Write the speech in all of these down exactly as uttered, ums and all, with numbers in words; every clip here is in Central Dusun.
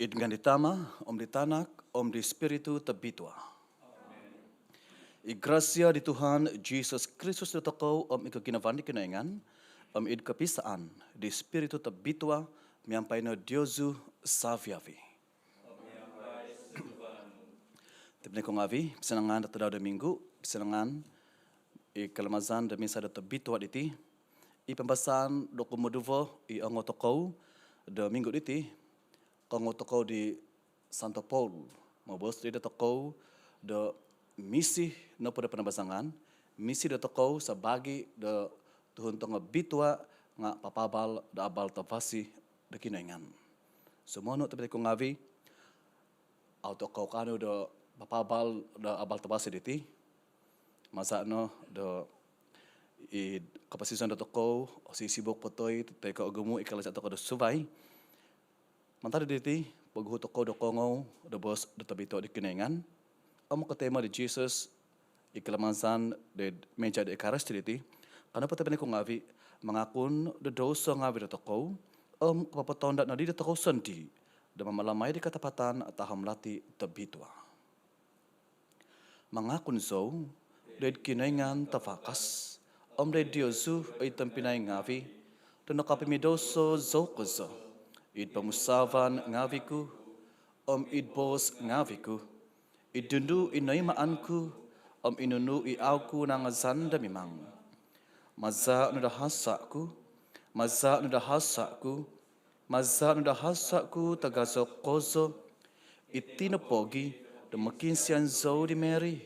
Id ngaan di Tama, om di Tanak, om di Spiritu Tobitua. I grasia di Tuhan Jisus Kristus dotokou, om i koginavaan di Kinoingan, om i kopisaan di Spiritu Tobitua, miampai no diozu savi-avi. Tobpinai ku ngavi, pisanangan do tadau do minggu, pisanangan i kalamazan do misa do tobitua diti. I pambasaan do kumoduvo i ongotokou do minggu diti, kongotokou di Santo Paul, moboos di dotokou do misi nopo do panabazangan, misi dotokou sabaagi do tuhun tongobitua nga papaabal do abal tavasi do Kinoingan. Sumonu tobpinai ku ngavi, au tokou kaanu do papaabal do abal tavasi diti. Maza no do i koposizon dotokou, osisibuk po toi, toi ko ogumu i kalaja tokou do suvai. Mantad diti, poguhu tokou do kongou do boos do tobitua di Kinoingan om kotoimo di Jisus i kalamazan di meja di Ekaristi diti. Kanou po tobpinai ku ngavi, mangakun do douso ngavi dotokou om kopopotonda nodi dotokou sondii do mamalamai di katapatan tahom lati tobitua. Mangakun zou doid Kinoingan Tavakas om doid diozu oi tobpinai ngavi do nakapamidouso zou kozo id pomusaavan ngavi ku om id boos ngavi ku, id nunu i noimaan ku om i nunu i au ku nangazan do mimang. Maza no do hasa ku, maza no do hasa ku, maza no do hasa ku tagazo kozo. Iti no pogi do mokiinsian zou di Mary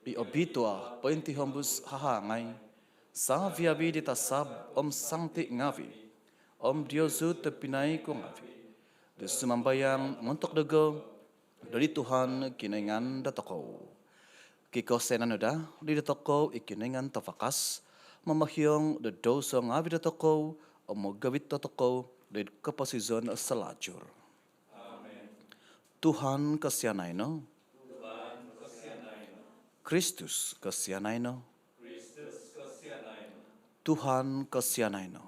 i obitua pointihombus hahangai, savi-avi di tasab om sangti ngavi, om diozu tobpinai ku ngavi, do sumambayang montok dogo doid Tuhan Kinoingan dotokou. Kikosianan no daa di dotokou i Kinoingan Tavakas, mamahiong do douso ngavi dotokou om mogovit dotokou doid koposizon salajur. Tuhan kosianai no. Kristus kosianai no. Tuhan kosianai no.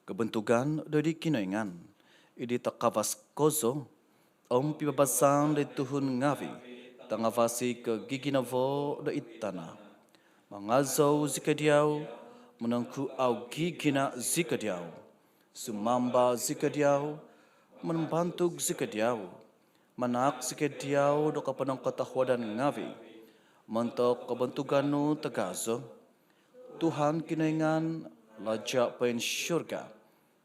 Kobontugan doid Kinoingan id takavas kozo, om pibabasan doid tuhun ngavi tangavasi ko giginavo doid tana. Mangazou zikoi diau, monongkuau gigina zikoi diau, sumamba zikoi diau, monombantug zikoi diau, manahak zikoi diau do koponongkotohuadan ngavi montok kobontugan nu tagazo. Tuhan Kinoingan, Laja poinsurga,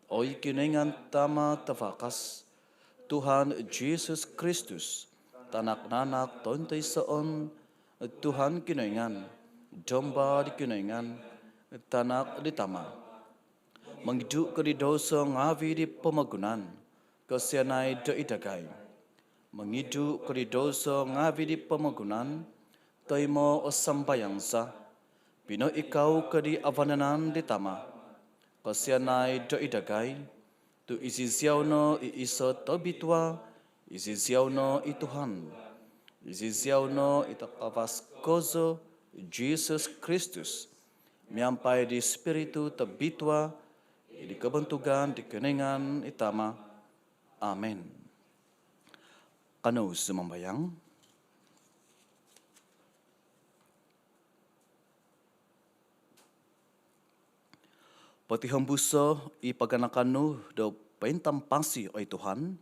oi Kinoingan Tama Tavakas. Tuhan Jisus Kristus, Tanak nanak tontoisoon. Tuhan Kinoingan, Domba di Kinoingan, Tanak di Tama. Mongidu ko di douso ngavi di pomogunan, kosianai doid dagai. Mongidu ko di douso ngavi di pomogunan, toimo o sambayang za. Poinikau ko di vanan di Tama, kosianai doid dagai. Tu iziziau no i iso tobitua, iziziau no i Tuhan, iziziau no i takavas kozo, Jisus Kristus, miampai di Spiritu Tobitua, id kobontugan di Kinoingan i Tama. Amin. Kanou sumambayang. Potihombuso i paganakan nu do pointampasi, oi Tuhan,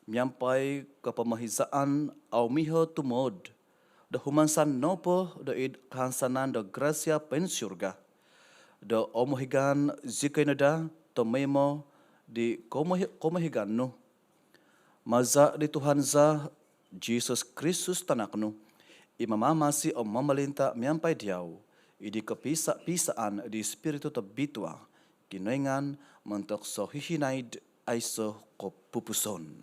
miampai kopomohizaan au miho tumood do humansan nopo doid kahansanan do grasia poinsurga, do omohigan zikoi no daa tomoimo di komohi-, komohigan nu. Maza di Tuhan za, Jisus Kristus Tanak nu, i mamamasi om momolinta miampai diau, id kopisa-pisaan di Spiritu Tobitua, Kinoingan, montok sohihinaid aiso kopupuson.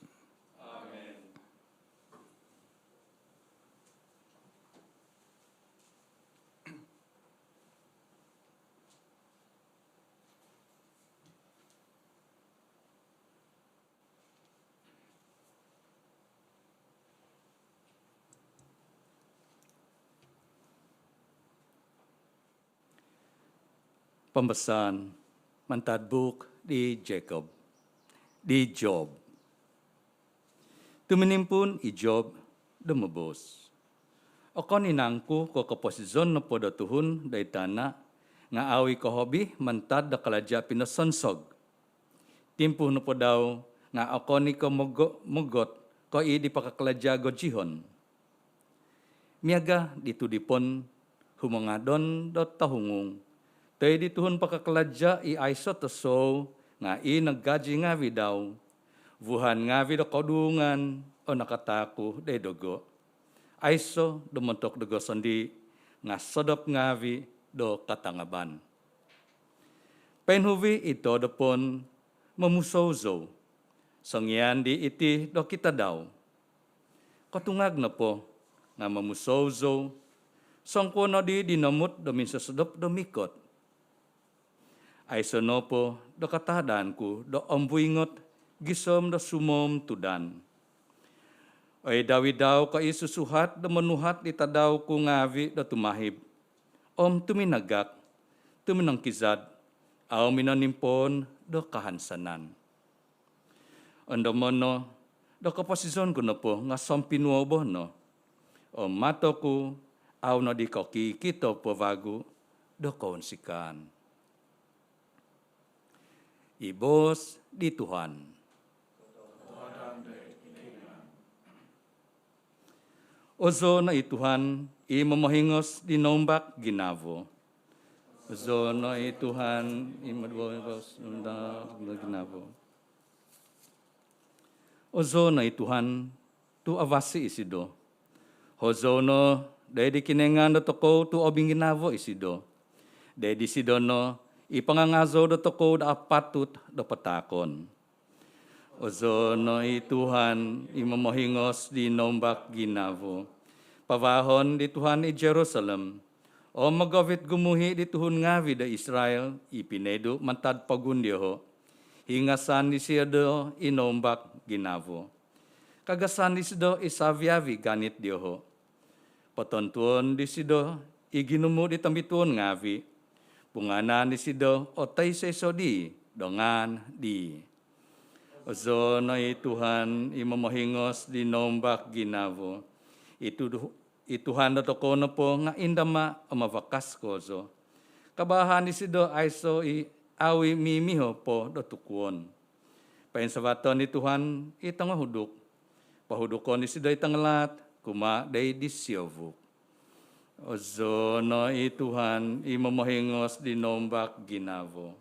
Pambasaan mantad buuk di Jakob. Di Job. Tuminimpuun i Job do moboos, "Okon i nangku ko' koposizon nopo do tuhun doid tana' nga' au i' ko' hobi mantad do kalaja' pinosonsog? Timpu nopo dau nga' okon i' ko' mogo-, mogot ko' i' di pakakalaja' gojihon? Miaga' di tudipon humongadon do tohungung, toi di tuhun pakakalaja' i aiso' tosou, nga' i nagaji ngavi' dau, vuhan ngavi' do koduungan o nakataaku' doid dogo', aiso' do montok dogo' sondii', nga' sodop ngavi' do katangaban. Poinhuvi' id todopon momusou zou, songian di iti do kitadau. Kotungag nopo nga' momusou zou, songkuo nodi di nomut do minsosodop do mikot. Aiso' nopo do katadaan ku do ombuingot gisom do sumomtudan. Oidavi' dau ko' i susuhat do monuhat di tadau ku ngavi' do tumahib, om tuminagak, tuminongkizad, au' minonimpoon do kahansanan. Ondomo' no do koposizon ku nopo nga' sompinuobo' no, om mato ku au' nodi kokikito po vagu do kounsikaan." I boos di Tuhan. Ozoo' no i Tuhan i momohingos di noumbak ginavo. Ozoo' no i Tuhan i momohingos di noumbak ginavo. Ozoo' no i Tuhan tu' avasi isido. Hozou no doid di Kinoingan dotokou tu' obinginavo isido. Doid disido no i pangangazou dotokou do apatut do pataakon. Ozoo' no i Tuhan i momohingos di noumbak ginavo. Pavaahon di Tuhan i Jerusalem, om mogovit gumuhi' di tuhun ngavi' do Israil i pinoidu' mantad pogun dioho'. Hingasan disido i noumbak ginavo. Kagasan disido i savi-avi' ganit dioho'. Potontuon disido i ginumu' di tombituon ngavi'. Punganan disido o toiso-iso dii do ngaan dii. Ozoo' no i Tuhan i momohingos di noumbak ginavo. I tudu-, i Tuhan dotokou nopo nga' indama' om avakas kozo. Kabaahan disido aiso' i au' i' mimiho po do tukuon. Poinsavaton i Tuhan i tongohuduk. Pohudukon disido i tongolaat kumaa doid di siovuk. Ozoo' no i Tuhan i momohingos di noumbak ginavo.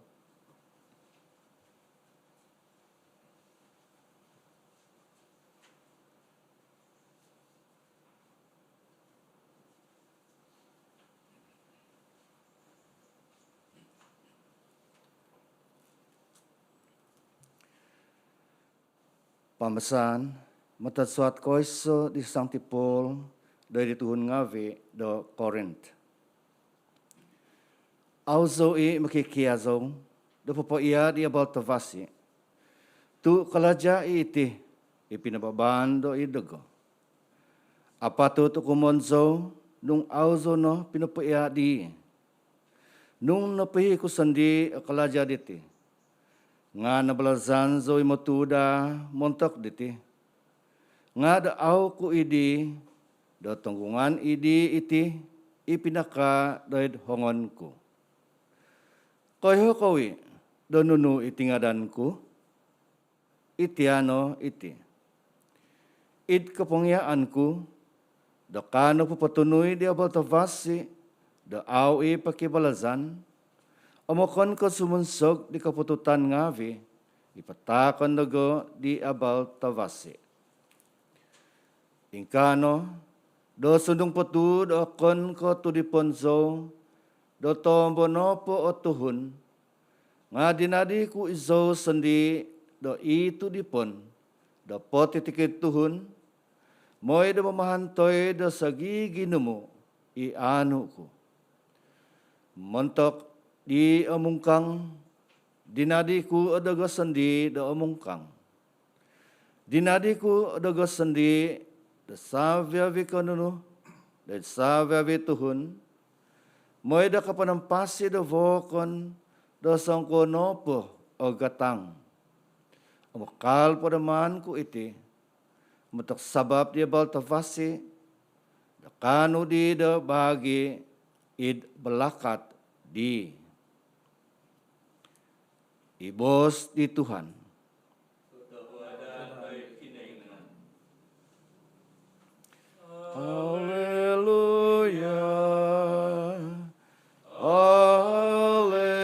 Pambasaan mantad suat koiso di Sangti Paul doid di tuhun ngavi' do Korint. Au' zou i' mokikiazou do popoia' di abal tavasi', tu' kalaja' i' iti i pinababaan do id dogo'. Apatut ukumon zou nung au' zou no pinopoia' dii. Nung nopihi' ku sondii' o kalaja' diti, nga' nabalazan zou i' motuu daa montok diti. Nga' do au' ku idi do tonggungan idi iti i pinakaa' doid hongon ku. Koiho kou i' do nunu i tingadan ku? Iti no iti. Id kopongiaan ku do kaanu popotunui di abal tavasi' do au' i' pokibalazan, om okon ko' sumunsog di kopututan ngavi' i pataakon dogo' di abal tavasi'. Ingkaa no do sundung po tuu do okon ko' tudipon zou do toombo nopo o tuhun, nga' dinadi ku izou sondii' do i tudipon do potitikid tuhun, moi do mamahantoi do sogiginumu' i aanu ku. Montok di omungkang, dinadi ku o dogo' sondii' do omungkang. Dinadi ku o dogo' sondii' do savi-avi' konunu do id savi-avi' tuhun, moi do kapanampasi do vookon do songkuo nopo o gatang. Om kakal po do maan ku iti montok sabap di abal tavasi do kaanu di do baagi id balakat di. I boos di Tuhan. Haleluya. Haleluya.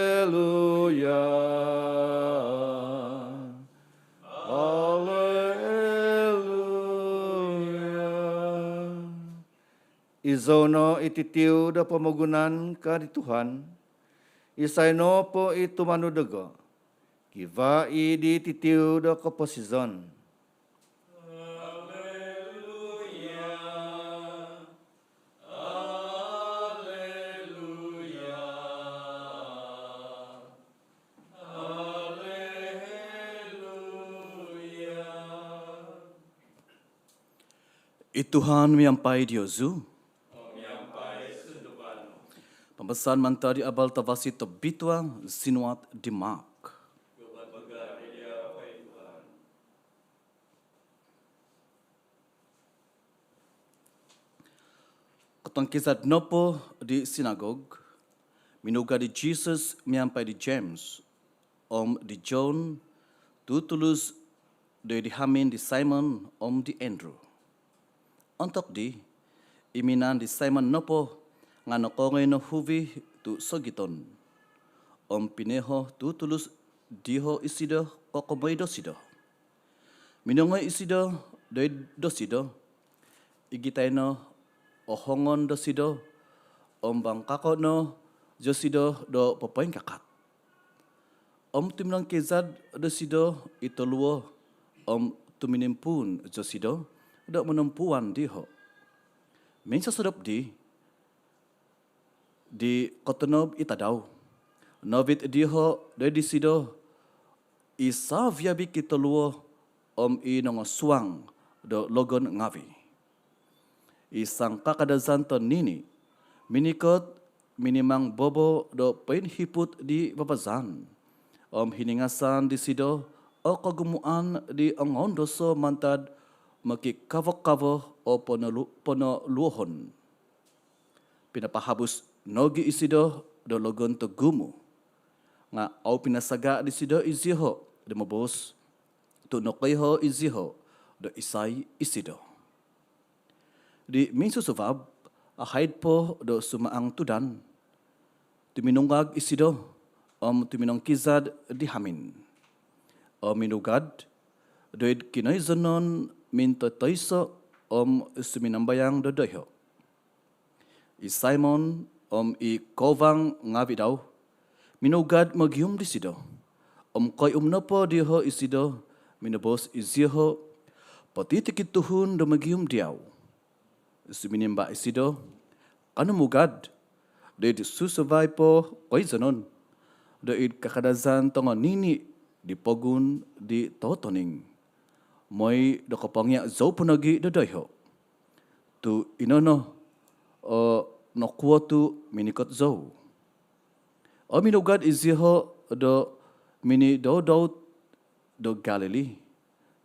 Haleluya. Izou no i titiu do pomogunan, ka di Tuhan, isai nopo i tumanud dogo? Kivaa i di titiu do koposizon. Haleluya. Haleluya. Haleluya. I Tuhan miampai diozu. Miampai sunduan nu. Pambasaan mantad di abal tavasi tobitua sinuat di Mark. Kotongkizad nopo di sinagog, minugad i Jesus miampai di James om di John, tutulus doid hamin di Simon om di Andrew. Ontok di, i minan di Simon nopo nga nokoongoi no huvi tu sogiton, om pinoiho tutulus diho isido kokomoi dosido. Minongoi isido doid dosido, igitai no o hongon dosido, om bangkako no dosido do popoingkakat. Om tuminongkizad dosido i toluo, om tuminimpuun dosido do monompuan diho. Minsosodop di, di kotonob i tadau, novit diho doid disido i saviavi kitoluo om i nongosuang do logon ngavi. I sangkakadazan tonini minikot minimang bobo do poinhiput di vavazan, om hiningasan disido o kogumuan di ongoundoso mantad mokikavo-kavo o ponolu-, ponoluohon. Pinapahabus nogi isido do logon togumu, nga au pinasaga disido iziho do moboos, tu nokoiho iziho do isai isido. Di minsusuvab, ahaid po do sumaang tudan, tuminungag isido om tuminongkizad di hamin. Om minugad doid kinoizonon mintotoiso om suminambayang do doiho. I Simon om i kouvang ngavi dau minugad mogium disido. Om koium nopo diho isido, minoboos iziho, "Potitikid tuhun do mogium diau." Suminimba isido, "Kanou mugad doid susuvai po koizonon, doid kakadazan tongonini di pogun di totoning, moi do kopongia zou po nogi do doiho. Tu ino no o nokuo tu minikot zou." Om minugad iziho do minidoudou do Galili,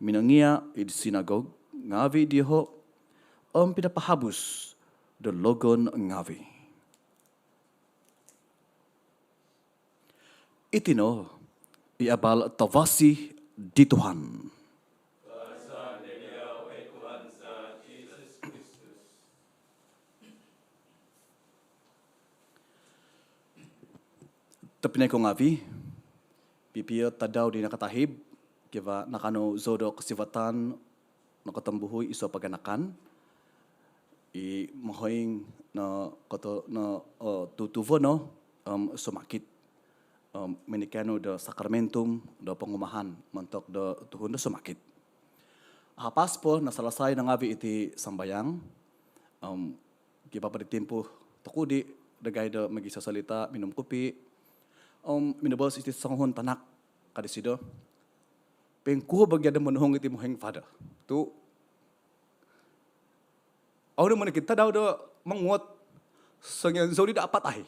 minongia id sinagog ngavi diho om pinapahabus do logon ngavi. Iti no i abal tavasi di Tuhan. Tobpinai ku ngavi, pipio tadau di nakatahib, kivaa nakaanu zou do kosivatan nokotombuhui iso paganakan i mohoing no koto no, o, tutuvo no, om sumakit, om minokianu do sakramentum do pongumahan montok do tuhun do sumakit. Hapas po nasalasai no ngavi iti sambayang, om kivaa po di timpu tokudi dagai do mogisosolita, minum kupi, om minoboos iti songuhun tanak, ka disido, "Poingkuo bo gia do monuhung iti mohoing, Father? Tu au do monikid tadau do monguot, songian zou di daa apatai."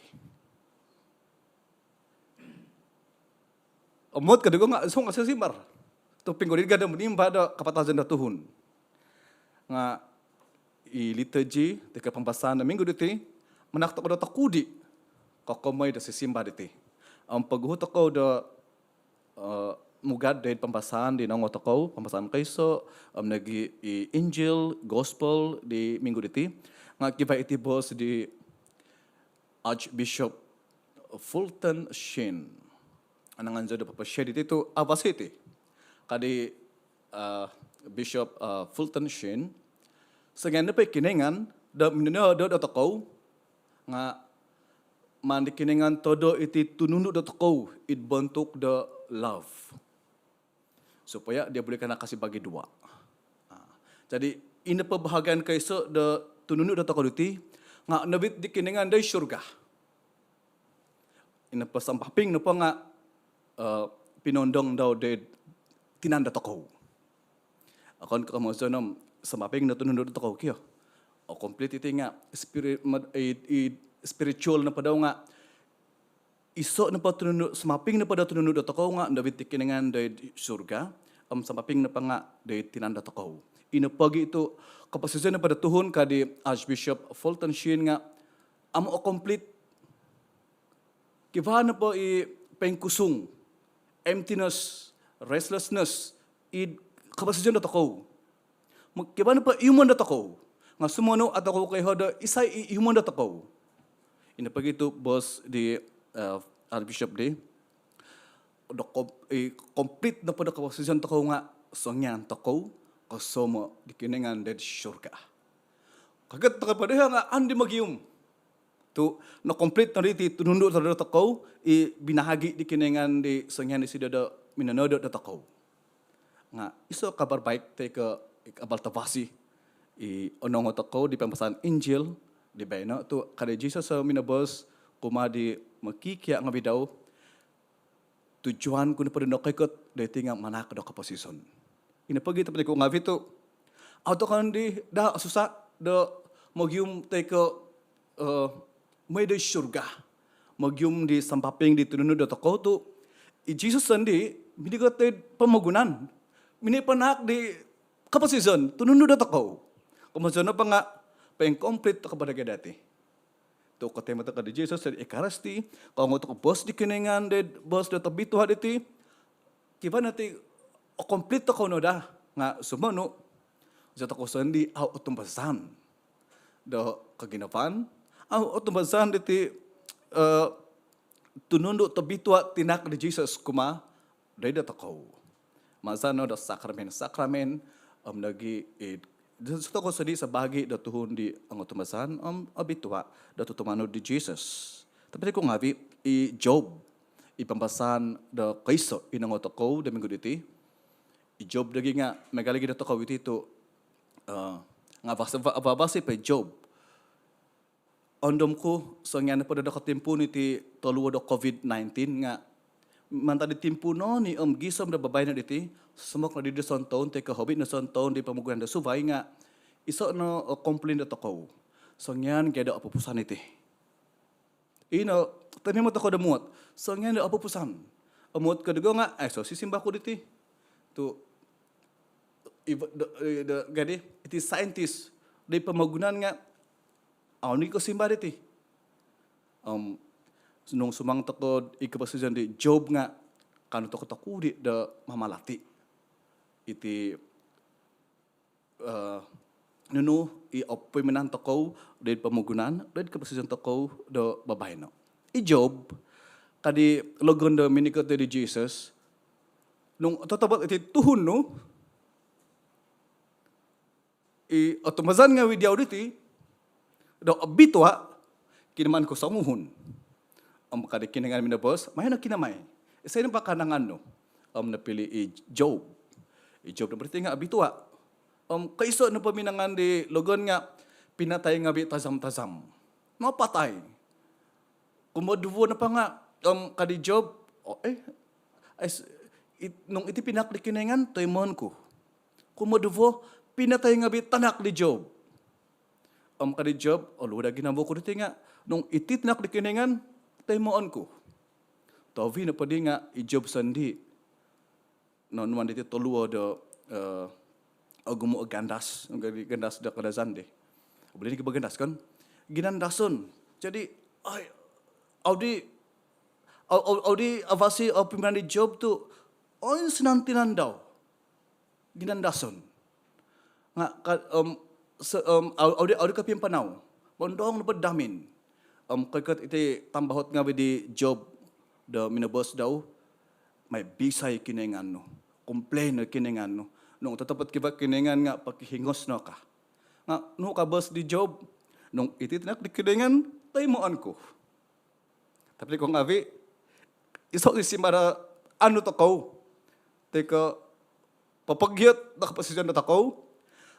Om muot ka dogo nga zou nga sosimbar. topinggo di ganda monimba do kapatazan do tuhun. Nga i liturgi, toi ko pambasaan do minggu diti, manahak tokou do tokudi kokomoi do sisimbar diti. Om poguhu tokou do eh, mugad doid pambasaan di nongou tokou, pambasaan koiso, om nogi i Injil, Gospel di minggu diti, nga kivaa iti boos di Archbishop Fulton Sheen. Anangan zou do popo-share diti tu avasi iti. Ka di, eh, Bishop, eh, Fulton Sheen, songian nopo i Kinoingan do minonoodo dotokou, nga maan di Kinoingan todo iti tunundu dotokou id bontuk do love, supaya dia boleh kana kasi bagi dua. Ha. Jadi, i nopo bahagian koiso do tunundu dotokou diti, nga novit di Kinoingan doid surga. I nopo sampaping nopo nga, eh, pinoundong dau doid tinan dotokou. Okon ko komozon om sampaping no tunundu dotokou kio. O, complete iti nga spiri-, mad-, i, i spiritual nopo dau nga iso nopo tunundu, sampaping nopo do tunundu dotokou nga novit di Kinoingan doid surga, om sampaping nopo nga doid tinan dotokou. I nopo gia tu koposizon nopo do tuhun ka di Archbishop Fulton Sheen nga amu o complete. Kivaa nopo i poingkusung, emptiness, restlessness, id koposizon dotokou. Mo-, kivaa nopo ihumon dotokou, nga sumonu au tokou koiho do isai i ihumon dotokou. I nopo gia tu boos di, eh, Archbishop di, do kom-, i complete nopo do koposizon tokou nga songian tokou kosomo di Kinoingan doid surga. Kagat tokou po doiho nga au di mogium. Tu no complete no diti tunundu dotokou, i binahagi di Kinoingan di songian disido do minonoodo dotokou. Nga iso kabar baik toi ko kabar tavasi i onongo tokou di pambasaan Injil di baino tu ka di Jesus o minoboos kumaa di mokikia ngavi dau, tujuan ku nopo do nokoikot doiti nga manahak do koposizon. I nopo gia tobpinai ku ngavi tu, au tokou di daa osusa do mogium toi ko, eh, mooi doid surga, mogium di sampaping di tunundu dotokou tu i Jesus sondii minikot doid pomogunan, minipanahak di koposizon, tunundu dotokou. Komozon nopo nga poingcomplete tokou po daa gia dati. Tu kotoimo tokou di Jesus doid Ekaristi, koongou tokou boos di Kinoingan doid boos do tobitua diti, kivaa no ti o complete tokou no daa, nga sumonu, zi tokou sondii au otumbazaan do koginavaan, au otumbazaan diti, eh, tunundu tobitua tinahak di Jesus kumaa doid dotokou. Maza no do sakramen-sakramen, om nogi i, do tokou sondii sabaagi do tuhun di ongotumbazaan om obitua do tutumanud di Jesus. Tobpinai ku ngavi, i Job, i pambasaan do koiso i nongou tokou do minggu diti. I Job nogi nga miaga lagi dotokou iti tu, eh, nga avasi, avasi po i Job. Ondomon ku songian nopo do kotimpuun iti toluo do COVID nineteen nga mantad di timpuun nooni om gisom do babaino diti, somok nodi do sontoun toi ko hobi no sontoun di pomogunan do suvai nga iso no o komplain dotokou. Songian gia do opupusan iti. Ino, tonimo tokou do muot. Songian do opupusan. Omuot ko dogo nga, aiso sisimbar ku diti. Tu, iv-, do, do, gadi, iti saintis di pomogunan nga au nogi kosimbar diti. Om nung sumuang tokou id koposizon di Job nga kaanu tokou tokudi do mamalati iti, eh, nunu i opoimanan tokou doid pomogunan, doid koposizon tokou do babaino. I Job, ka di logon do minikot di Jesus, nung totopot iti tuhun nu, i otumbazaan ngavi diau diti do obitua, kinaman ku songuhun. Om ka di Kinoingan minoboos, mai no kinamai. Isai nopo kanangan nu? Om nopili i Job. I Job nopo diti nga obitua. Om koiso nopo minangan di logon nga pinatai ngavi tazam-tazam. Napatai. Kumoduvo nopo nga, om ka di Job, oh, eh, ais-, it-, nung iti pinahak di Kinoingan, toimoon ku. Kumoduvo, pinatai ngavi tanak di Job. Om ka di Job, oluo daa ginavo ku diti nga, nung iti tanak di Kinoingan, toimoon ku. Tohuvi nopo di nga i Job sondii no nuan diti toluo do, eh, ogumu o gandas, gandas do Kadazan di. Buli nogi bo gandas kan? Ginandason. Jadi, ai, au di, au, au, au di avasi o pimpinan di Job tu, oinsanan tinan dau. Ginandason. Nga ka, em, se-, em, au, au di, au di kopimpanau. Bondong nopo do hamin. Em, koikot iti tambahut ngavi di Job do minoboos dau, mai bisai Kinoingan nu. Komplain no Kinoingan nu. Nung totopot kivaa Kinoingan nga pokihingos no ka. Nga nunu ka boos di Job? Nung iti tinak di Kinoingan, toimoon ku. Tapi di ko ngavi, iso di simbar do anu tokou. Toi ko popogiot do koposizon do tokou.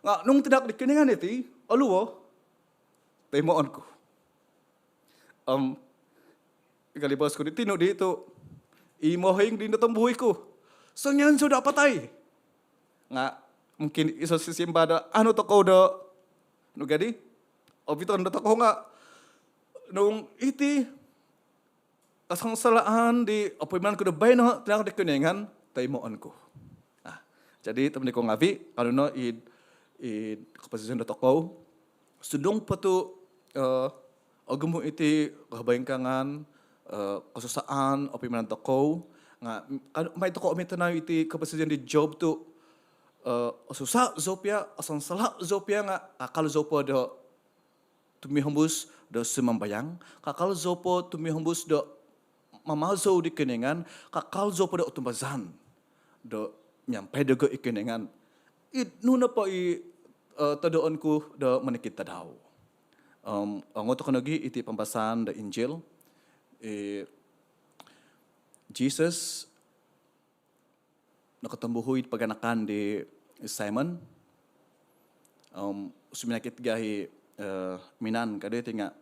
Nga nung tinak di Kinoingan iti, oluo, toimoon ku. Em, i kali boos ku di tinu di tu, i mohoing di notombuhui ku. Songian zou do apatai. Nga mungkin iso sisimbar do anu tokou do, nu gadi, obiton do tokou nga, nung iti kasangsalaan di opuimanan ku do baino tinak di Kinoingan, toimoon ku. Ah, jadi topinai ko ngavi, kanou no id, id koposizon do tokou, sundung po tu, eh, ogumu iti kobingkangan, eh, kosusaan opuimanan tokou, nga, kan, mai tokou omitanau iti koposizon di Job tu, eh, osusa zou pia, osangsala zou pia nga, kakal zou po do tumihombus do sumambayang, kakal zou po tumihombus do mamazou di Kinoingan, kakal zou po do otumbazaan do miampai dogo i Kinoingan. Id nunu nopo i, eh, todoon ku do monikid tadau. Em, ongoto ko nogi iti pambasaan do Injil. Eh, Jesus nokotombuhui paganakan di Simon. Om suminakit gahi, eh, minan kadi ti nga,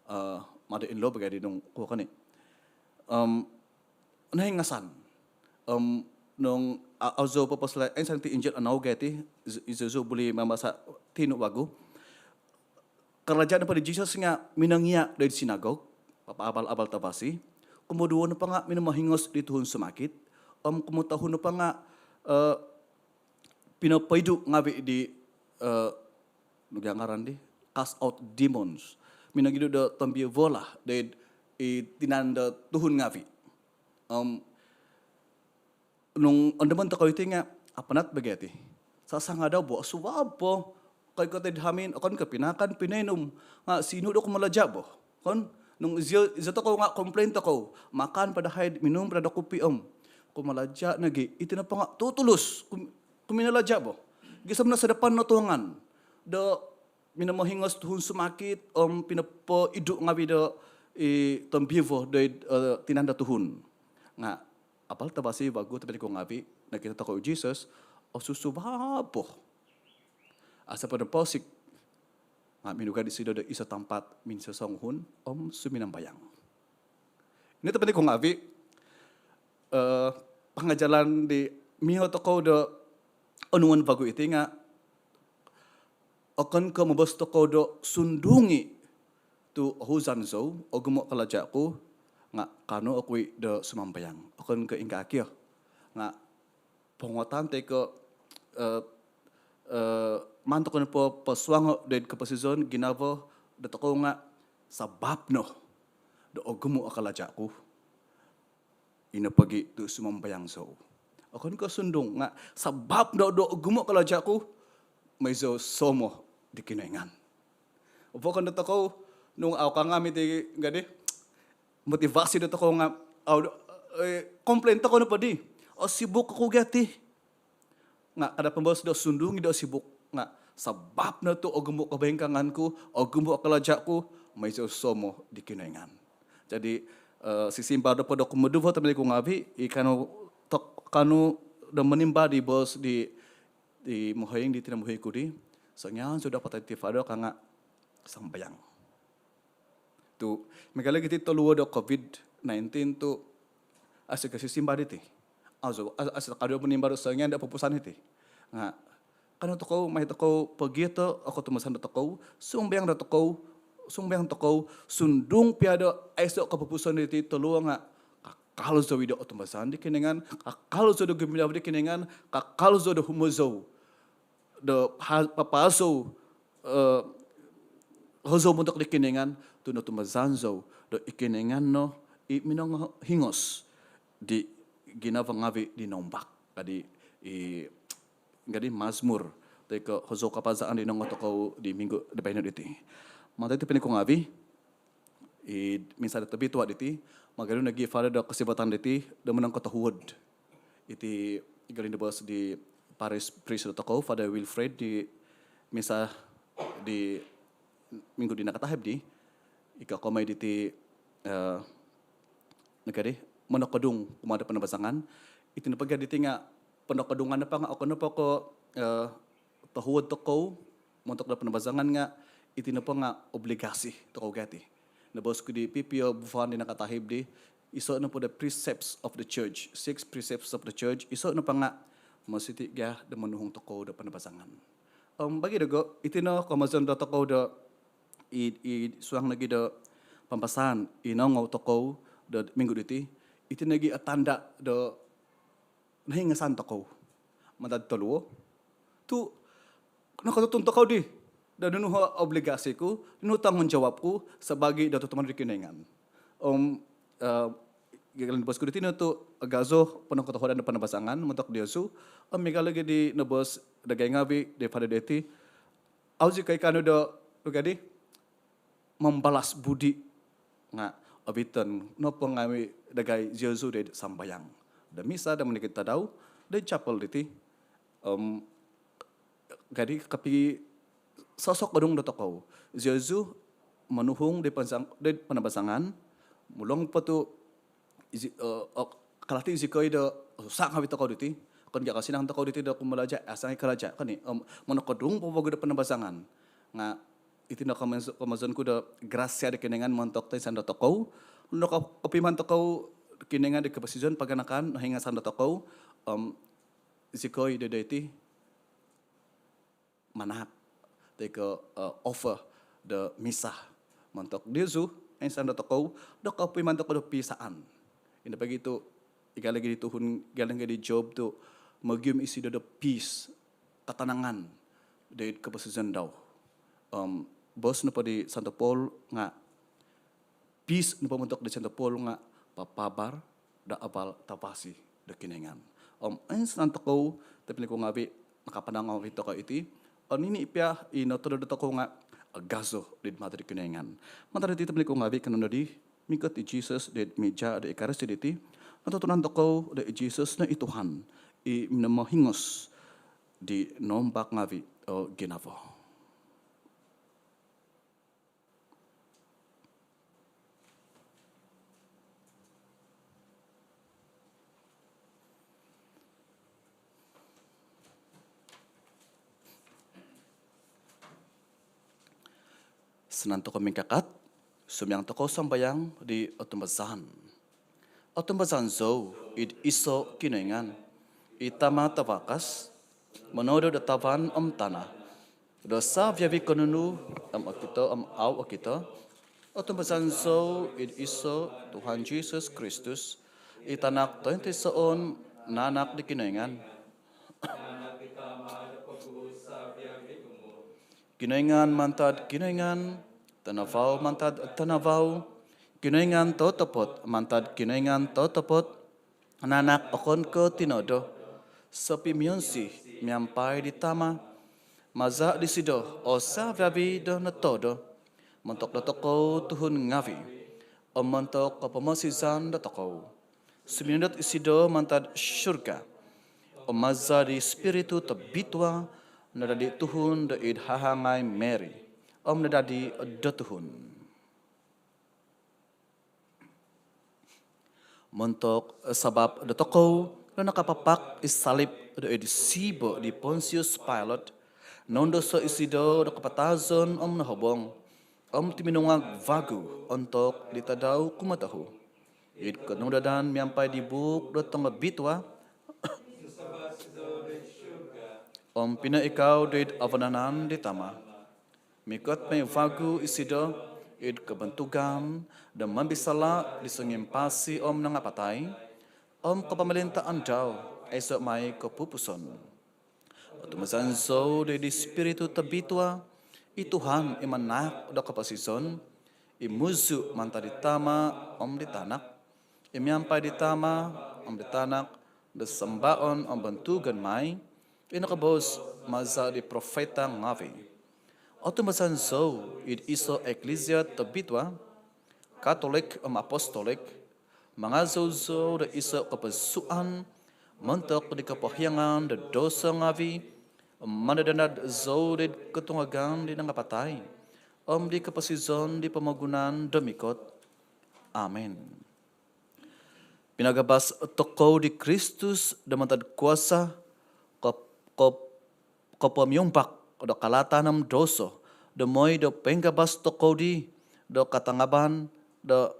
eh, mother-in-law bagi di nung kuo koni. Om nohingasan. Om nung a-, au zou poposlai, eh, santi Injil anau gahi ti, izo-, izo zou buli mambasa tinu vagu. Kalaja nopo di Jesus nga minongia doid sinagog, papaabal-abal tavasi. Kumoduo nopo nga minomohingos di tuhun sumakit. Om kumotohu nopo nga, eh, pinopoidu ngavi di, eh, nu gia ngaran di, cast out demons. Minogidu do tombiovo lah doid i tinan do tuhun ngavi. Om nung ondomon tokou iti nga, apanat bagi ati. Sasangadau bo, suab po. Koikot id hamin, okon ko pinakan, pinoinum. Nga sinu do kumalaja bo. Kan, nung izo, izo tokou nga komplain tokou. Makan po dahai, minum po do kopi om kumalaja nogi. Iti nopo nga tutulus, kum-, kuminalaja bo. Gisom no sadapan no tuangan. Do minomohingos tuhun sumakit, om pinopoidu ngavi do i tombiovo doid, eh, tinan do tuhun. Nga abal tavasi vagu topinai ko ngavi, nokito tokou i Jesus, osusuab po. Aiso po do posik. Nga minugad isido do iso tampat, minsosonguhun, om suminambayang. Ino topinai ko ngavi, eh, pangajalan di miho tokou do onuon vagu iti nga, okon ko moboos tokou do sundung i tu ohuzan zou, ogumu kalaja ku, nga kaanu oku i do sumambayang. Okon ko ingkaa kio. Nga ponguatan toi ko, eh, eh, maan tokou nopo posuango doid koposizon ginavo do tokou nga sabap no do ogumu o kalaja ku. Ino pogi tu sumambayang zou. Okon ko sundung nga sabap no do ogumu kalaja ku, moi zou somo di Kinoingan. Vokon do tokou, nung au kangami ti gadi, motivasi do tokou nga, au, eh, komplain tokou nopo di, osibuk oku gia ti. Nga kada pomoos do sundung i do sibuk. Nga sabap no tu ogumu kobingkangan ku, ogumu kalaja ku, moi zou somo di Kinoingan. Jadi, eh, sisimbar nopo do kumoduvo topinai ko ngavi, i kaanu tok-, kaanu do monimbar di boos di, di mohoing di tinamuhi ku di, songian zou do apatai ti Father ka nga sambayang. Tu, miagal nogi ti toluo do covid nineteen tu, aiso kosisimbar diti. Aiso, aiso kaanu monimbar songian do opupusan iti. Nga, kaanu tokou, moi tokou pogiot o kotumbazaan do tokou, sumambayang do tokou, sumambayang tokou, sundung pia do aiso kopupusan diti toluo nga, ka-, kakal zou i' do otumbazaan di Kinoingan, kakal zou do guminavo di Kinoingan, kakal zou do humozou do ha-, papahozou, eh, hozou montok di Kinoingan, tu' notumbazaan zou do i Kinoingan no i minongohingos di ginavo ngaavi' di nombak. Jadi, i, jadi Mazmur, toi ko' hozou kapazaan di nongou tokou di minggu di baino diti. Mantad diti tobpinai ku ngaavi', id misa do tobitua diti, maganu nogi' Father do kosivatan diti do monongkotohuod. Iti i gali noboos di parish priest do tokou, Father Wilfred, di misa di minggu di nakatahib di, i kokomoi diti, eh, nogi' di, monokodung kumaa do panambazangan. Iti nopo gia diti nga' ponokodungan nopo nga' okon nopo ko', eh, tohuod tokou montok do panambazangan nga' iti nopo nga' obligasi tokou gia ti. Noboos ku di pipio buhan di nakatahib di, iso' nopo do precepts of the church, six precepts of the church, iso' nopo nga' mositi' gia do monuhung tokou do panambazangan. Om bagi dogo', iti no komozon do tokou do i, i suang nogi' do pambasaan i nongou tokou do minggu diti, iti nogi' o tanda' do nohingasan tokou. Mantad toluo, tu' nokotutun tokou di do nunu o obligasi ku, nunu tanggungjawab ku sabaagi do tutumanud di Kinoingan. Om, eh, i gali noboos ku diti no tu' agazo ponokotohuadan do panambazangan montok diozu. Om i gali nogi' di noboos dagai ngaavi' di Father diti, au' zikoi kaanu do, nogi' di, membalas budi nga' oviton nopo ngaavi' dagai ziozu do id sambayang do misa do monikid tadau do id chapel diti. Om, jadi kopisosokodung do tokou ziozu monuhung di pansang-, di panambazangan, mulong po tu' zi-, eh, ok, kalati zikoi do susah ngaavi' tokou diti, okon ko' kosinangan tokou diti do kumalaja', asang i kalaja', kan i, om, monokodung po vagu do panambazangan. Nga' iti no komoz-, komozon ku do grasia do Kinoingan montok toinsanan do tokou, nokop-, kopiman tokou Kinoingan di koposizon paganakan, nohingasan do tokou, om, zikoi do doiti manahak toi ko', eh, offer do misa montok diozu, insan do tokou, do kopiman tokou do pisaan. Ino pogi tu', i gali nogi' di tuhun, i gali nogi' di Job tu' mogium isido do peace, katanangan do id koposizon dau. Om, boos nopo di Santo Paul nga' peace nopo montok di Santo Paul nga' papaabar do abal tavasi do Kinoingan. Om, oinsanan tokou, tobpinai ku ngaavi', nakapanau ngaavi' tokou iti, onini' pia i notodo do tokou nga' agazo di mata di Kinoingan. Mantad diti tobpinai ku ngaavi', kanou nodi mikot di Jesus di mija do Ekaristi diti, notutunan tokou do i Jesus no i Tuhan, i minomohingos di nombak ngaavi' o ginavo. Insanan tokou mingkakat, sumambayang tokou sambayang di Otumbazaan. Otumbazaan zou id iso' Kinoingan, i Tama' tavakas, monodo do tavan om tana', do savi-avi' konunu om okito om au' okito. Otumbazaan zou id iso' Tuhan Jesus Kristus, i Tanak tointoisoon naanak di Kinoingan. Kinoingan mantad Kinoingan, tanavau mantad tanavau, Kinoingan totopot mantad Kinoingan totopot, naanak okon ko' tinodo, sopimionsi miampai di Tama'. Maza' disido o savi-avi' do notodo. Montok dotokou tuhun ngaavi' om montok kopomosizan dotokou, suminondot isido mantad surga. Om maza' di Ispiritu Tobitua, nadadi tuhun do id hahangai Mary, om nadadi do tuhun. Montok sabap dotokou do nakapapak id salip do id siibo' di Pontius Pilate, noundoso' isido do kapatazon om nohobong, om tuminungag vagu ontok di tadau kumotohu, id koundadan miampai di buuk do tongobitua, om pinoikau do id vananan di Tama'. Mikot mai vagu isido id kobontugan do mambisala' di songimpasi om nangapatai, om kopomolintaan dau aiso' mai kopupuson. Otumbazaan zou di Spiritu Tobitua, i Tuhan i manahak do koposizon, i muzu' mantad di Tama' om di Tanak, i miampai di Tama' om di Tanak do sambaon om bontugon mai, i nokoboos maza' di profeta ngavi'. Otumbazaan zou id iso' iklisia tobitua, Katolik om apostolik. Mangazou zou do iso' koposuan montok di kopohiangan do douso ngavi', om mandad-andad zou di kotungagan di nangapatai om di koposizon di pomogunan do mikot. Amin. Pinagabas tokou di Kristus do mantad kuasa ko, ko, kopomiumpak do kalaatan om douso, do moi do poinggabas tokou di do katangaban do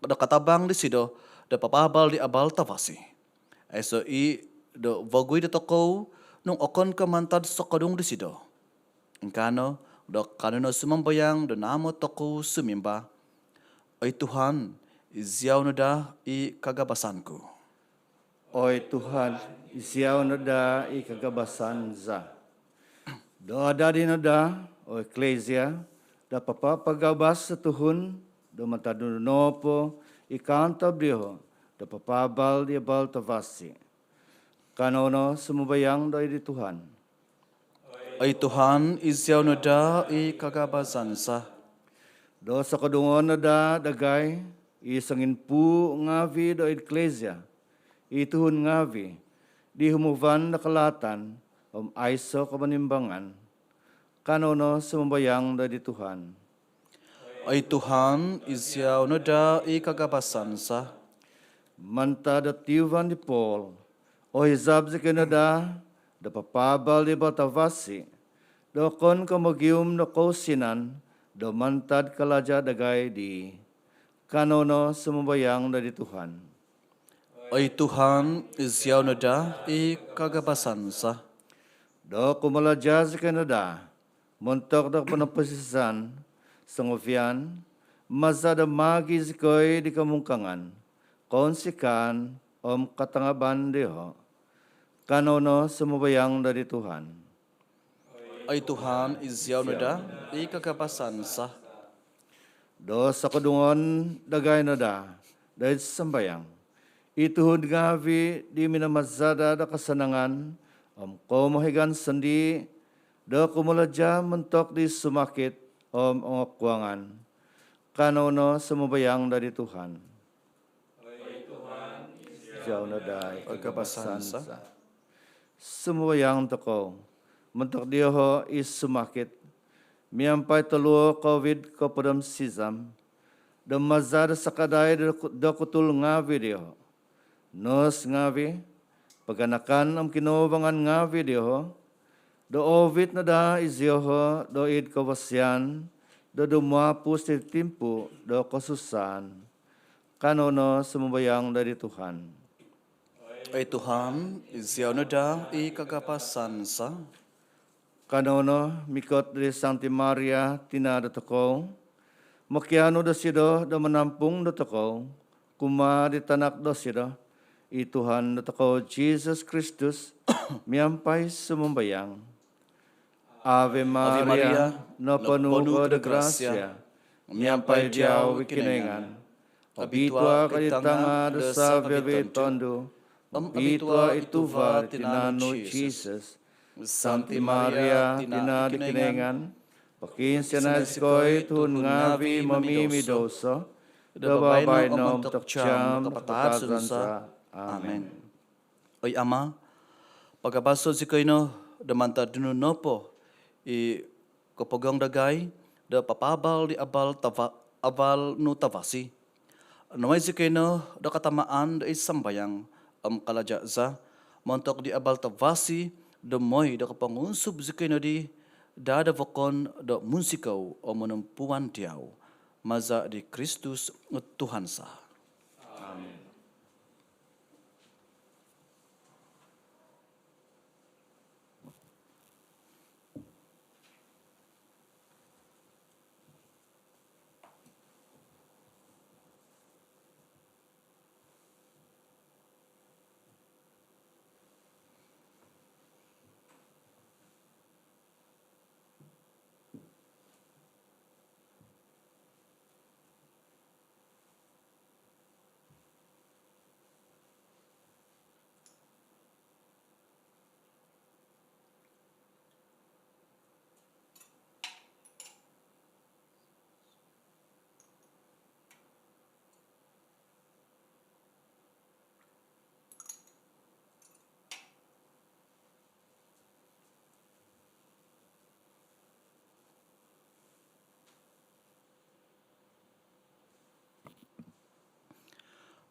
do katabang disido do papaabal di abal tavasi. Aiso' i' do vogui dotokou nung okon ko' mantad sokodung disido. Ingkaa no do kanou no sumambayang do naamot tokou sumimba: Oi Tuhan, iziau no daa i kagabasan ku. Oi Tuhan, iziau no daa i kagabasan za. Do adadi no daa o iklisia do papapagabas do tuhun do mantad nunu nopo i kaantob dioho do papaabal di abal tavasi. Kanou no sumambayang doid di Tuhan. Oi Tuhan, iziau no daa i kagabasan za. Do sokodungon no daa dagai i songinpuu ngavi' doid iklisia, i tuhun ngavi' di humuvan do kalaatan om aiso' koponimbangan. Kanou no sumambayang doid di Tuhan. Oi Tuhan, iziau no daa i kagabasan za. Mantad do tiuvan di Paul, ohizab zikoi no daa do papaabal di abal tavasi, do okon ko' mogium do kousinan do mantad kalaja' dagai dii. Kanou no sumambayang doid di Tuhan. Oi Tuhan, iziau no daa i kagabasan za. Do kumalaja' zikoi no daa montok do ponoposizan, songovian, maza' do maagi' zikoi di komungkangan, kounsikaan om katangaban dioho. Kanou no sumambayang doid di Tuhan. Oi Tuhan, iziau no daa i kagabasan za. Do sokodungon dagai no daa doid sambayang i tuhun ngavi' di minamazada' do kasanangan om koumohigan sondii' do kumalaja' montok di sumakit om ongokuangan. Kanou no sumambayang doid di Tuhan. Iziau no daa i kagabasan za. Sumambayang tokou montok dioho i sumakit miampai toluo Covid kopodom sizam, do maza' do sakadai do, do kutul ngavi' dioho, nos ngavi', paganakan om kinouvangan ngavi' dioho, do oovit no daa izioho doid kavasian do dumapus di timpu do kosusaan. Kanou no sumambayang doid di Tuhan. Oi Tuhan, iziau no daa i kagabasan za. Kanou no mikot di Sangti Maria, tina' dotokou, mokianu dosido do manampung dotokou kumaa di tanak dosido, i Tuhan dotokou Jisus Kristus, miampai sumambayang. Ave Maria, noponu ko do grasia, miampai diau i Kinoingan. Obitua ko id tanga' do savi-avi' tondu', om obitua i tuva' di tinan nu Jisus. Sangti Maria, tina' di Kinoingan, pokiinsianai zikoi tuhun ngavi' momimidouso, do babaino om ontok jaam do kapatazon za. Amin. Oi Ama, pagabaso' zikoi no do mantad nunu nopo i kopogong dagai do papaabal di abal tava-, abal nu tavasi. Nuai zikoi no do katamaan do id sambayang om kalaja' za, montok di abal tavasi, do moi do kopongunsub zikoi nodi daa do vokon do munsikou om monompuan diau. Maza' di Kristus Tuhan za. Amin.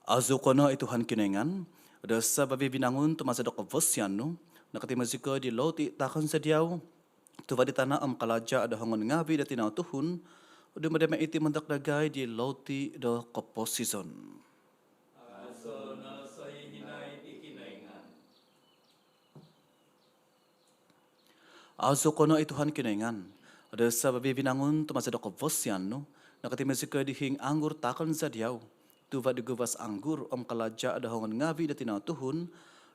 Azuko no i Tuhan Kinoingan do savi-avi vinangun, tu maza do kavasian nu nokotimo zikoi di loti taakon za diau, tuva' di tana' om kalaja' do hongon ngaavi' do tinau tuhun, dumadi mai iti montok dagai di loti do koposizon. Azo no sohihinaid i Kinoingan. Azuko no i Tuhan Kinoingan do savi-avi vinangun, tu maza do kavasian nu nokotimo zikoi di hiing anggur taakon za diau, tuva' di guvas anggur om kalaja' do hongon ngaavi' do tinau tuhun,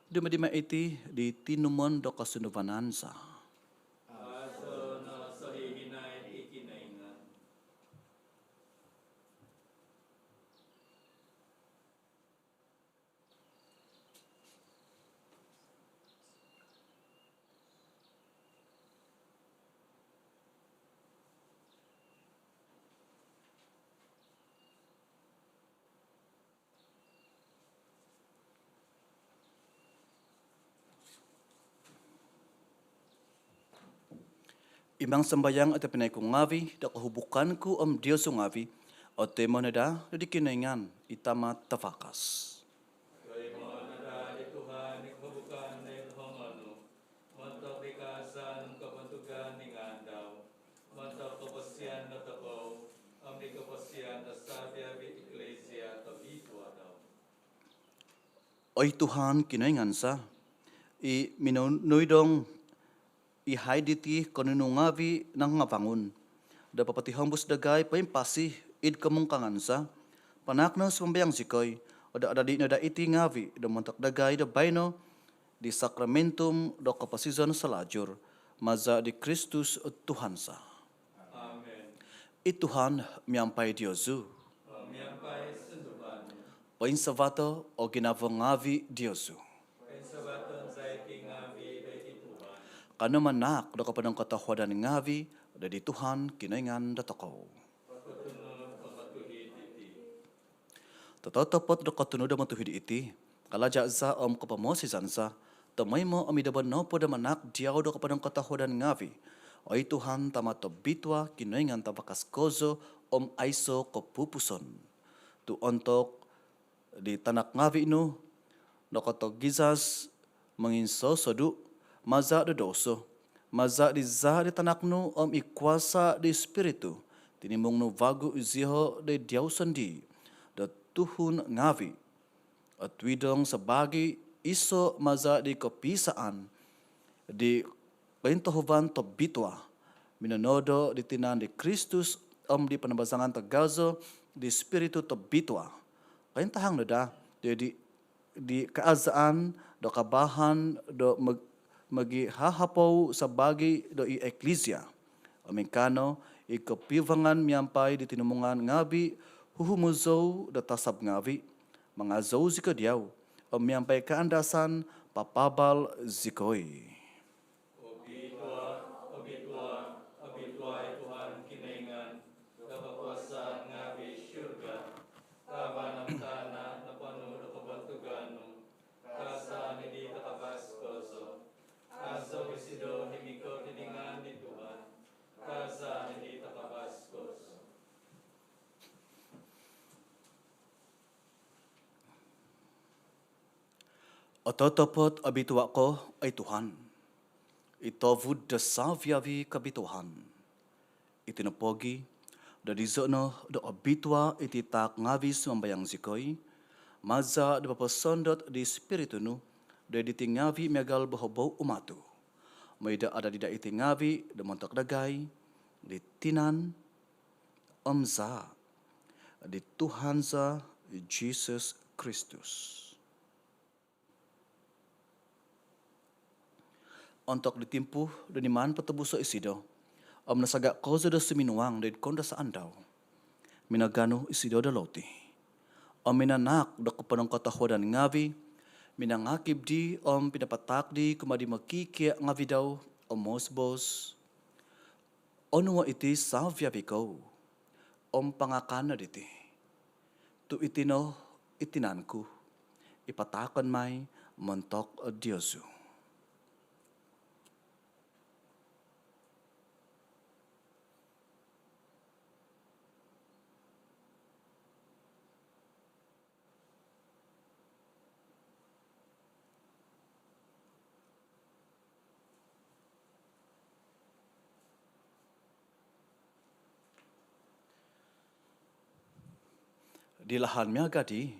dumadi mai iti di tinumon do kosunduvanan za. Azo no sohihinaid i Kinoingan. Imang sambayang o tobpinai ku ngaavi' do kohubukan ku om diozu ngaavi' otoimo no daa do di Kinoingan i Tama' tavakas. Toimo no daa di Tuhan i kohubukan doid hongon nu, montok di kaazaan om kobontugan di ngaan dau, montok koposizon dotokou om di koposizon do savi-avi iklisia tobitua dau. Oi Tuhan Kinoingan za, i minonuidong i haid diti konunu ngaavi' nangavangun do popotihombus dagai poimpasi id komungkangan za, panaak no, sumambayang zikoi, do adadi no daa iti ngaavi' do montok dagai do baino di sakramentum do koposizon salajur, maza di Kristus Tuhan za. Amen. I Tuhan miampai diozu. Miampai sunduvan nu. Poinsavato o ginavo ngaavi' diozu. Poinsavaton za iti ngaavi' doid Tuhan. Kanou manaak do koponongkotohuadan ngaavi' doid Tuhan Kinoingan dotokou. Kotunud om otuhid iti. Totopot do kotunud om otuhid iti, kalaja' za om kopomosizan za, tomoimo om id nombo nopo do manaak diau do koponongkotohuadan ngaavi', oi Tuhan, Tama' tobitua, Kinoingan tavakas kozo om aiso' kopupuson. Tu' ontok di tanak ngaavi' nu nokotogizas monginsosodu' maza' do douso, maza' di zaa' di tanak nu om i kuasa' di Ispiritu, tinimung nu vagu iziho' do diau sondii' do tuhun ngaavi', otuidong sabaagi iso' maza' di kopiisaan di kointohuvan tobitua, minonodo' di tinan di Kristus om di panambazangan tagazo di Ispiritu Tobitua. Kointahang no daa di, di, di kaazaan do kabaahan do mog-, mogihahapou sabaagi do i Eklisia. Om ingkaa no i kopiuvangan miampai di tinimungan ngaavi' huhumozou do tasab ngaavi', mangazou zikoi diau om miampai kaandasan papaabal zikoi. Obitua, obitua, obitua i Tuhan Kinoingan do kokuasaan ngaavi'. Surga, tavan om tana' noponu' do kobontugan nu. Kaazaan id di takavas kozo. Aazou isido i mikot id ngaan di Tuhan. Kaazaan id di takavas kozo. Ototopot obitua' ko, oi Tuhan, i tovud do savi-avi kobituaan. Iti nopogi', do dizo' no do obitua' iti taak ngaavi', sumambayang zikoi, maza' do poposondot di Ispiritu nu do id iti ngaavi' miagal bohobou umatu', moi do adadi daa iti ngaavi' do montok dagai di tinan om zaa' di Tuhan za Jisus Kristus. Ontok di timpu do niman potobuso' isido om nasaga' kozo do suminuang do id koundasaan dau, minaganu isido do loti om minanaak do koponongkotohuadan ngaavi', minangakib di om pinapataak di kumaa di mokikia' ngaavi' dau om moos-boos: Onuo' iti savi-avi kou om pangakan no diti, tu' iti no i tinan ku i pataakon mai montok diozu. Di lahan miaga' di,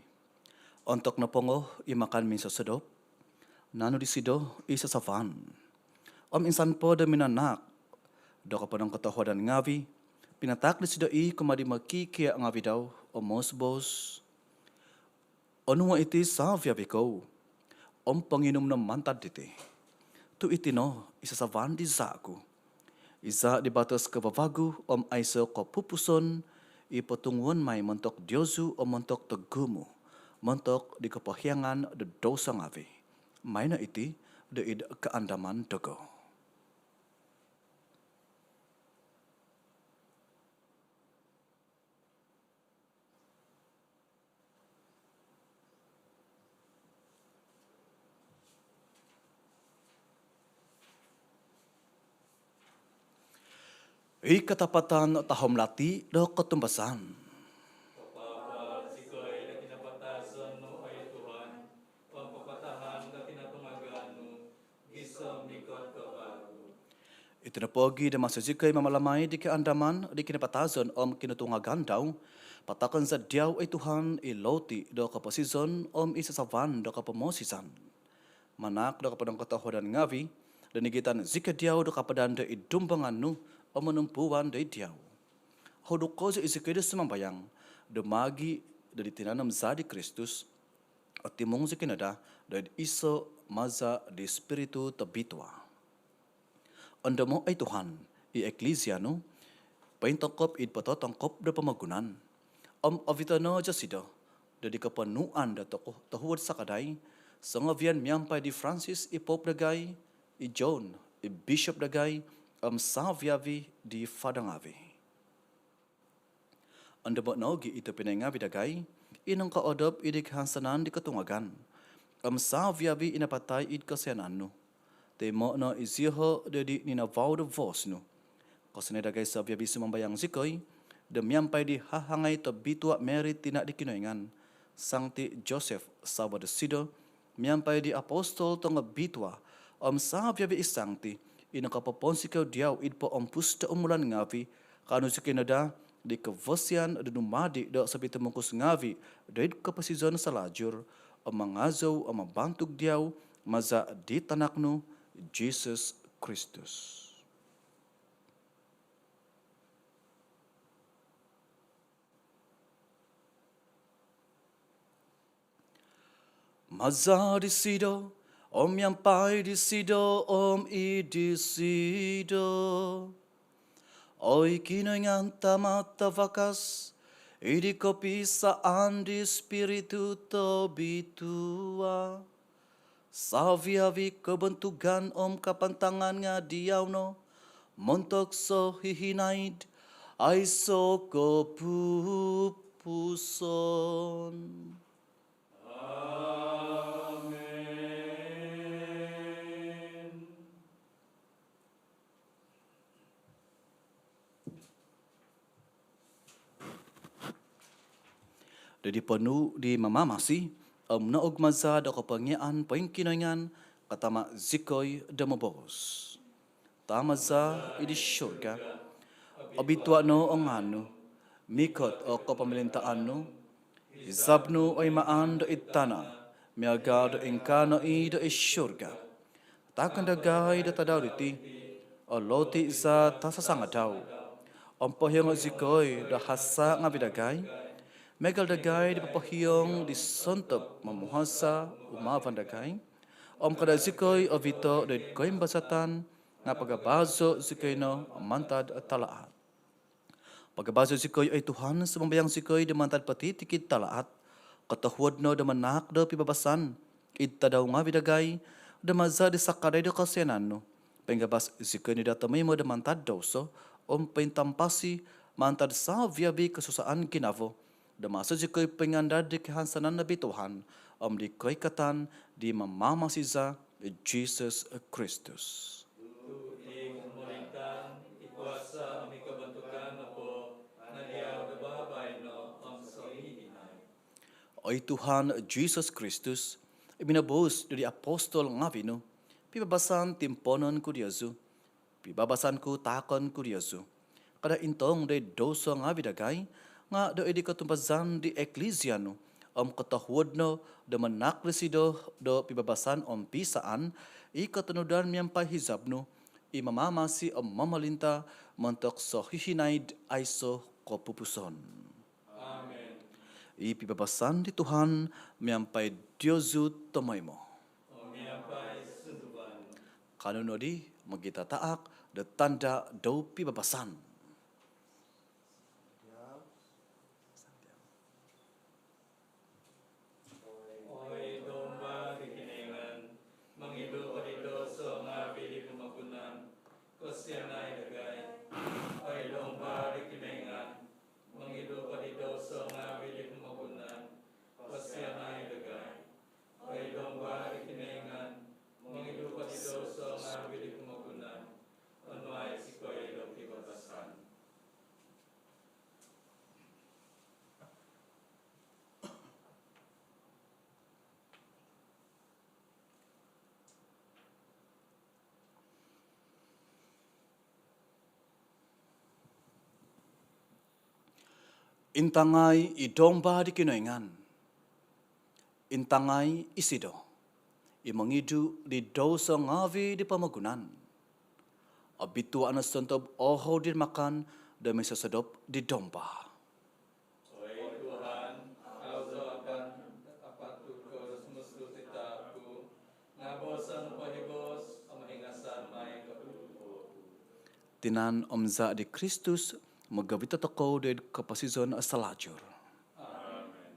ontok nopongo i makan minsosodop, nanu disido i sasavan. Om insan po do minanaak do koponongkotohuadan ngavi', pinataak disido i kumaa di mokikia' ngavi' dau, om moboos, "Onuo' iti savi-avi kou, om ponginum no mantad diti. Tu' iti no i sasavan di zaa' ku, i zaa' di batos kavavagu om aiso' kopupuson, i potunguon mai montok diozu om montok togumu', montok di kopohiangan do douso ngavi'. Maino iti do id kaandaman dogo." I katapatan tahom lati do kotumbazaan. Papaapaal zikoi do kinapatazon nu, oi Tuhan, om papatahang do kinotungagan nu, gisom mikot ko vagu. Iti nopogi' do maso zikoi mamalamai di kaandaman di kinapatazon om kinotungagan dau, pataakon za diau, oi Tuhan, i loti do koposizon om i sasavan do kopomosizan. Manaak do koponongkotohuadan ngavi' do nigitan zikoi diau do kapadan do id dumbangan nu om monumpuan do id diau. Ohuduko' zo i zikoi do sumambayang do maagi' do di tinan om zaa' di Kristus, otimung zikoi no daa do id iso' maza' di Spiritu Tobitua. Ondomo', oi Tuhan, i Eklisia nu pointongkop id pototongkop do pomogunan, om ovito' no dosido do di koponuan do tohu-, tohuod sakadai songovian miampai di Francis i Pope dagai, i John i Bishop dagai, om savi-avi di fada ngavi'. Ondomo' nogi' i tobpinai ngavi' dagai i nongkoodop id kahansanan di kotungagan, om savi-avi i napatai id kosianan nu. Toimo' no iziho' do id ninavau do vuos nu. Kosianai dagai savi-avi, sumambayang zikoi do miampai di hahangai tobitua Mary, tina' di Kinoingan, Sangti Joseph savo' dosido, miampai di apostol tongobitua om savi-avi i sangti i nokopoponsikou diau id poompus do umulan ngavi', kaanu zikoi no daa di kovosian do dumadi' do sopitumungkus ngavi' do id koposizon salajur, om mangazou om mambantug diau maza' di tanak nu, Jisus Kristus. Maza' disido, om miampai disido, om id disido, oi Kinoingan Tama' Tavakas, id kopisaan di Spiritu Tobitua, savi-avi kobontugan om kapantangan nga diau no, montok sohihinaid aiso' kopupuson. Amen. Do di ponuu' di Mamamasi om nougmaza' do kopongiaan poingkinoingan, katama' zikoi do moboos: Tama za id surga, obitua' no o ngaan nu, mikot o kopomolintaan nu, izab nu oi maan do id tana' miaga' do ingkaa no i do id surga. Taakon dagai do tadau diti o loti za tasasangadau. Om pohiongo' zikoi do hasa' ngavi' dagai, miagal dagai do popohiong di sontob momuhasa' humavan dagai. Om kada' zikoi ovito' do id koimbazatan, nga' pagabaso' zikoi no mantad talaat. Pagabaso' zikoi, oi Tuhan, sumambayang zikoi, do mantad potitikid talaat. Kotohuod no do manaak do pibabasan id tadau ngavi' dagai, do maza' di sakadai do kosianan nu, poingabas zikoi no daa tomoimo do mantad douso om pointampasi mantad savi-avi kosusaan ginavo, do maso zikoi poingandad di kahansanan nobitua om di koikatan di Mamamasi za, Jisus Kristus. Tu' i pomolintaan, i kuasa' om i kobontugan nopo nga' diau do baino om sohihinaid. Oi Tuhan Jisus Kristus, i minoboos do di apostol ngavi' nu, pibabasan timponon ku diozu, pibabasan ku taakon ku diozu. Kada' intong do id douso ngavi' dagai, Nga' do id kotumbazaan di Eklisia nu, om kotohuod no do manahak disido do pibabasan om piisaan, i kotonudan miampai hizab nu, i mamamasi om momolinta' montok sohihinaid aiso' kopupusan. Amen. I pibabasan di Tuhan miampai diozu tomoimo. Om miampai sunduan nu. Kanou nodi mogitataak do tanda' do pibabasan. Oi Domba di Kinoingan, mongidu' ko di douso ngaavi' di pomogunan, kosianai dagai. Oi Domba di Kinoingan, mongidu' ko di douso ngaavi' di pomogunan, kosianai dagai. Oi Domba di Kinoingan, mongidu' ko di douso ngaavi' di pomogunan, onuai zikoi do pibabasan. Intangai i Domba di Kinoingan. Intangai isido i mongidu' di douso ngaavi' di pomogunan. Obitua' no sontob ohou di makan do misosodop di Domba. Oi Tuhan, au zou apatut do sumuang id taap ku, nga' boosono' po i boos om hingasan mai o tuhun ku. Tinan om zaa' di Kristus mogovit tokou doid koposizon salajur. Amen.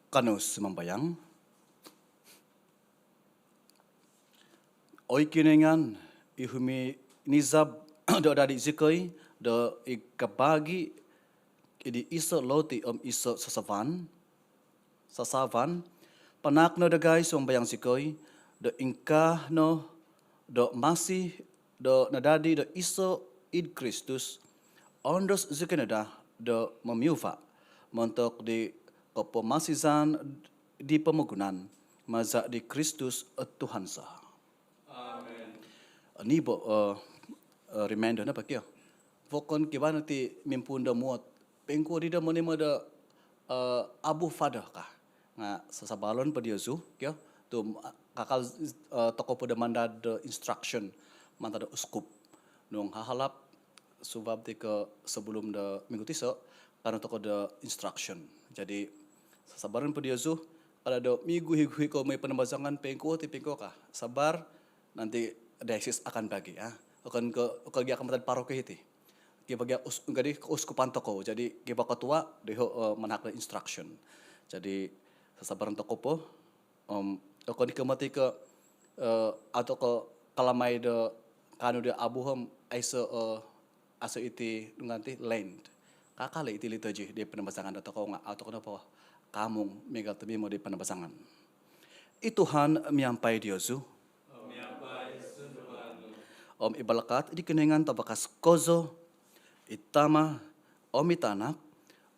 Kanou sumambayang. Oi Kinoingan, i huminizab do adadi zikoi do id kabaagi id iso loti om iso sasavan, sasavan, panahak no dagai sumambayang zikoi, do ingkaa no do masi do nadadi do iso id Kristus, Ondos zikoi no daa do momiuva' montok di kopomasizan di pomogunan, maza' di Kristus o Tuhan za. Amen. Ni bo, eh, eh, reminder nopo kio. Vokon kivaa no ti mimpuun do muot. Poingkuo di do monoimo do, eh, Abu Father ka. Nga' sasabalon po diozu kio. Tu, ah, kakal, eh, tokou po do mandad do instruction mantad do uskup. Nung hahalap, suvab ti ko sebelum do minggu tiso, kaanu tokou do instruction. Jadi, sasabalon po diozu, kada do miguhi-guhi ko mooi panambazangan poingkuo ti poingkuo ka. Sabar, nanti diocese akan bagi, ah. Okon ko, okon gia ka mantad paroki hiti. Kivaa gia us-, jadi keuskupan tokou. Jadi, kivaa ketua, diho, eh, manahak do instruction. Jadi, sasabalon tokou po, om, okon ko moti ko, eh, au tokou kalamai do kaanu do abu om aiso, eh, aiso iti nung anti Lent. Kakal iti liturgi di panambazangan do tokou nga' au tokou nopo kaamung miagal tomimo di panambazangan. I Tuhan miampai diozu. Om i balakat di Kinoingan Tabakas kozo, i Tama, om i Tanak,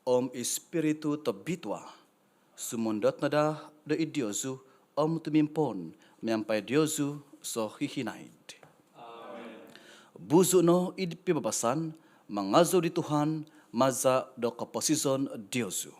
om i Spiritu Tobitua, sumondot no daa do id diozu om tumimpoon miampai diozu sohihinaid. Amen. Buzu no id pibabasan mangazou di Tuhan maza' do koposizon diozu.